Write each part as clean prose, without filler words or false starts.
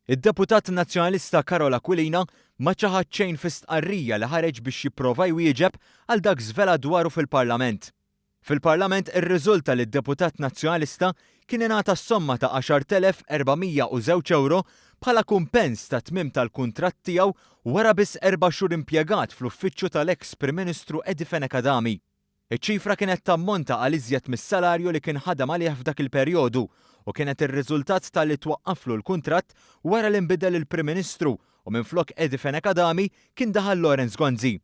Id-deputat Nazzjonalista Karol Aquilina ma ċaħad xejn fi stqarrija li ħareġ biex jipprova jwieġeb għal dak żvelat dwaru fil-Parlament. Fil-Parlament irriżulta li d-deputat Nazzjonalista kien ingħata s-somma ta' 10,402 ewro bħala kumpens tat-tmiem tal-kuntratt tiegħu wara biss erba' xhur impjegat fl-uffiċċju tal-eks Prim Ministru Eddie Fenech Adami. Iċ-ċifra kienet tammonta għal iżjed mis-salarju li kien ħadem għalih f'dak il-perjodu u kienet ir-riżultat talli twaqqaflu l-kuntratt wara li nbidel il-Prim Ministru u minflok Eddie Fenech Adami kien daħal Lawrence Gonzi.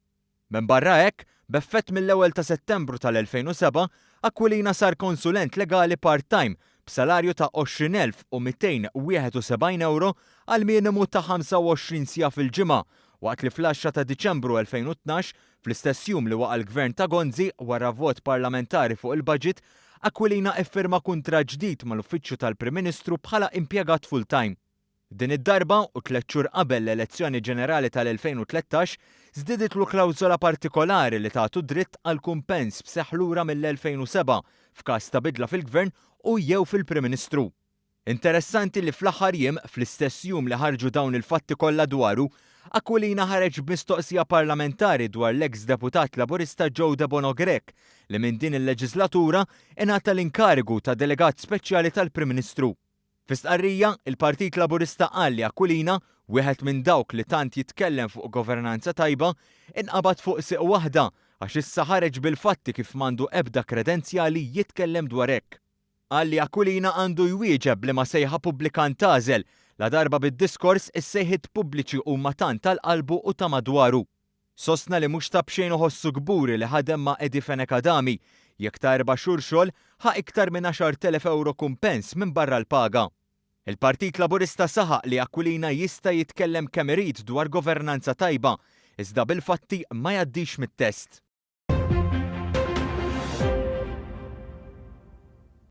Minbarra hekk, b'effett mill-ewwel ta' Settembru tal-2007, Aquilina sar konsulent legali part-time b'salarju ta' 20,271 ewro għal minimu ta' 25 siegħa fil-ġimgħa waqt li fl-10 ta' Diċembru 2012, fl-istess jum li waqa' l-Gvern ta' Gonzi wara vot parlamentari fuq il-budget, Aquilina iffirma kuntratt ġdid mal-Uffiċċju tal-Prim Ministru bħala impjegat full-time. Din id-darba, u tlett xhur qabel l-elezzjoni ġenerali tal-2013, żdiditlu klawżola partikolari li tagħtu dritt għal kumpens b'seħħ lura mill-2007 f'każ ta' bidla fil-Gvern u jew fil-Prim Ministru. Interessanti li fl-aħħar jiem, fl-istess jum li ħarġu dawn il-fatti kollha dwaru, Aquilina ħareġ b'mistoqsija parlamentari dwar l-eks deputat Laburista Joe Debono Grech li minn din il-leġislatura ingħata l-inkarigu ta' delegat speċjali tal-Prim Ministru. Fi stqarrija, il-Partit Laburista qal li Aquilina, wieħed minn dawk li tant jitkellem fuq governanza tajba, inqabad fuq sieq waħda għax issa ħareġ bil-fatti kif m'għandu ebda kredenzjali jitkellem dwar hekk. Qal li Aquilina għandu jwieġeb b'liema sejħa pubblika ntgħażel, ladarba bid-diskors is-sejħiet pubbliċi huma tant għal qalbu u ta' madwaru. Sostna li mhux ta' b'xejn iħossu kburi li ħadem ma' Eddie Fenech Adami, jekk ta' erba' xhur xogħol ħa iktar minn 10,000 ewro kumpens minbarra l-paga. Il-Partit Laburista saħaq li Aquilina jista' jitkellem kemm irid dwar governanza tajba, iżda bil-fatti ma jgħaddix mit-test.